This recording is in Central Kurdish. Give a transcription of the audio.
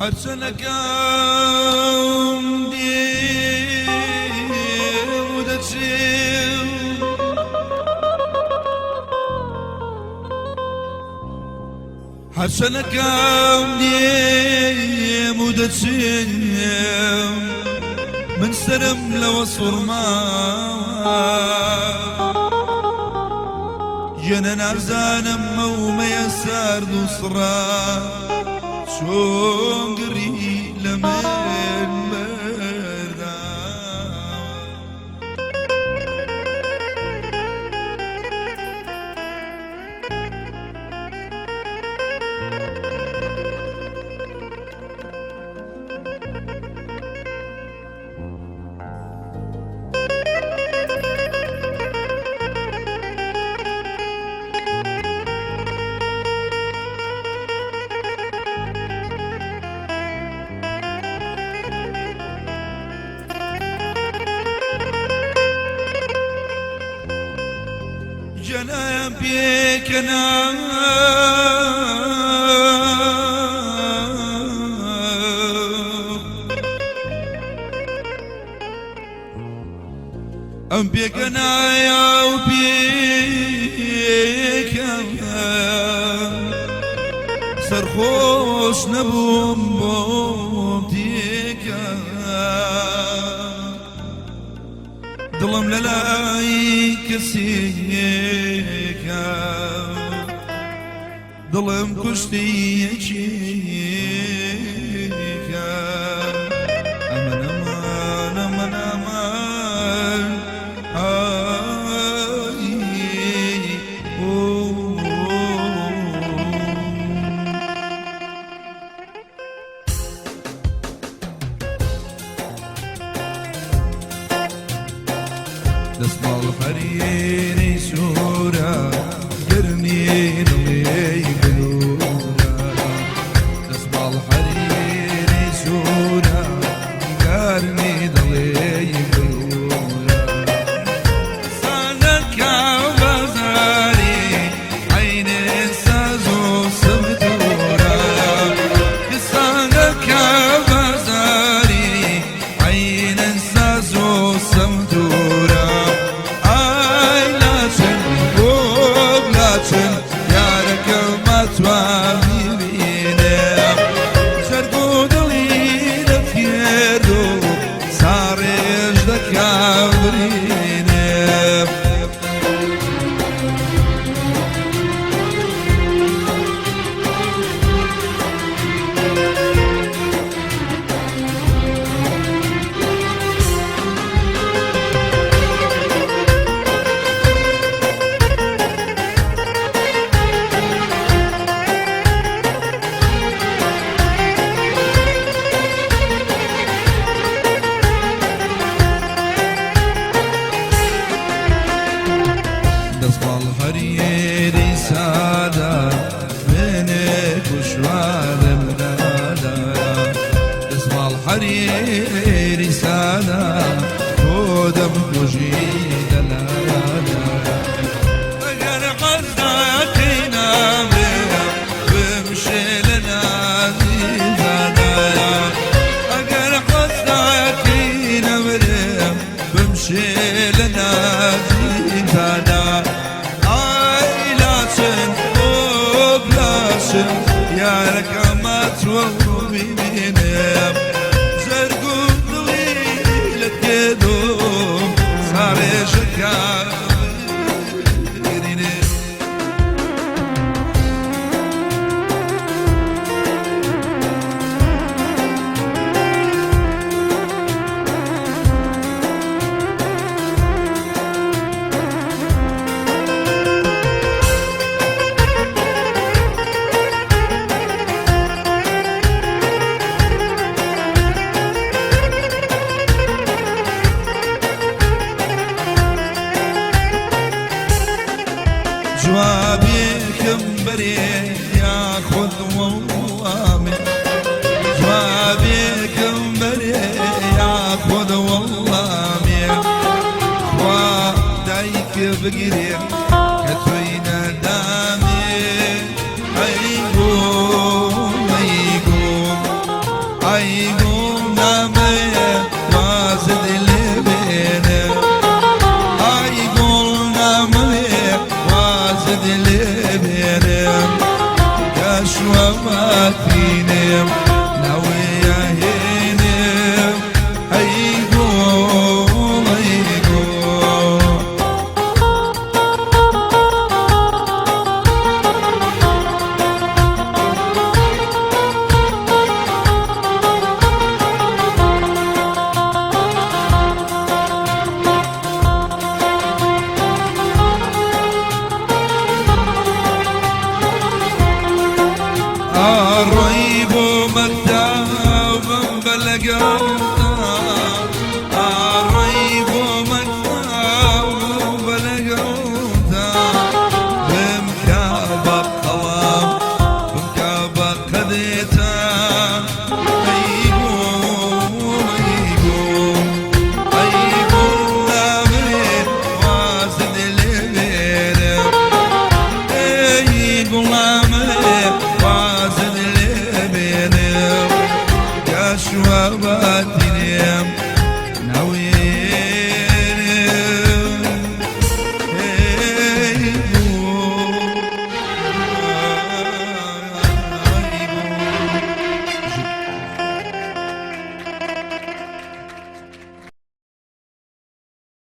هەرچەنەکەم دێم و دەچم، هەرچەنەکەم دێم و دەچم، من سەرم لەوە سوڕماوە، گیانە نازانم مەومەیە سارد و سڕا، چۆن گڕی لە من بەرداوە. گیانایان پێکەنا، ئەم پێکەنایە و پێکەم، سەرخۆش نەبووم بۆم تێکە، دڵم لەلای کەسێکە، دڵم کوشتی یەکێکە. ئەمن ئەمان ئەمن ئەمان ئای ئۆ. دەسماڵ حەریری سوورە، گەرمی دڵی بلوورە، دەسماڵ حەریری سوورە، گەرمی دڵی بلوورە. سانەکە بازاری عینێ ساز و سمتورە، کسانەکە بازاری عینێ ساز و سمتورە. ئای لاچن بۆ لاچن، یارەکە ماتوانی بینێ، جەرگ و دڵی دەتکرد و ساڕێژ دەکا برینێ. دەسماڵ حەریری سادە، منێک و شوانم دادا، دەسماڵ حەریری سادە، بۆ دەم کوژی دەلادا. ئەگەر حەز داکەی نامرێ، بمشێ لە نازی زادا، ئەگەر حەز داکەی نەمرێ، بمشێ لە نازی زادا. ئای لاچن بۆ بلاشن، یارەکە ماتوە ببینێ، جەرگ و دڵی لە تێدۆم ساڕێژەکە برینێ. جوابێکم بەرێ یاخود وەڵامێ، جوابێکم بەرێ یاخود وەڵامێ، خوا دایک بگرێ کە تۆی نەدامێ. ئەی گوم ئەی گوم. ئەی.